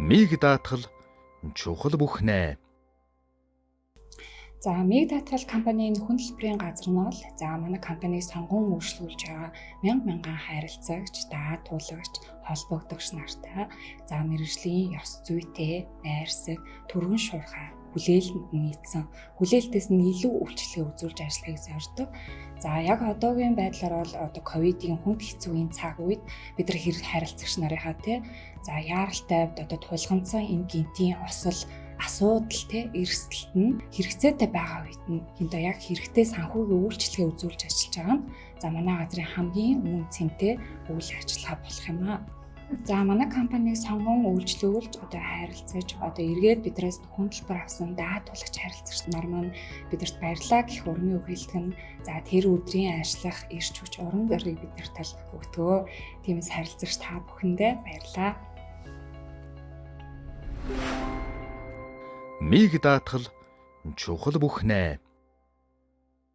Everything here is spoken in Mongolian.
Миг даатгал чухал бүхнээ. За, Миг даатгал компанийн хүн төлбөрийн газар нь бол за манай компаниг сонгон үйлчлүүлж байгаа мянга мянган харилцагч, даатуулагч, холбогдогч нартай за мэргэжлийн ёс зүйтэй, найрсаг, түргэн шуурхай, хүлээлтэнд нийцсэн, хүлээлтээс нь илүү үйлчилгээ үзүүлж ажиллахыг зорддог. За, яг одоогийн байдлаар бол одоо ковидын хүнд хэцүү энэ цаг үед бид нар хэрэг харилцагч нарынхаа тий за яаралтай одоо тулгамдсан энэ гинтийн осол асуудал те эрсдэлт нь хэрэгцээтэй байгаа үед нь хинтээ яг хэрэгтэй санхүүгийн үйлчилгээ үзүүлж ажиллаж байгаа нь за манай газрын хамгийн үнэ цэнтэй үйл ажиллагаа болох юм аа. За, манай компаниг сонгон үйлчлүүлж одоо харилцаж одоо эргээд биднээс хүн төлбөр авсан даатуулагч харилцагч нар маань бидэрт баярлалаа гэх урмын үг хэлдэг нь за тэр өдрийн ажиллах эрч хүч, урам зориг биднэрт л өгдөг. Тиймээс харилцагч та бүхэндээ баярлалаа. Миг даатгал чухал бүхнээ.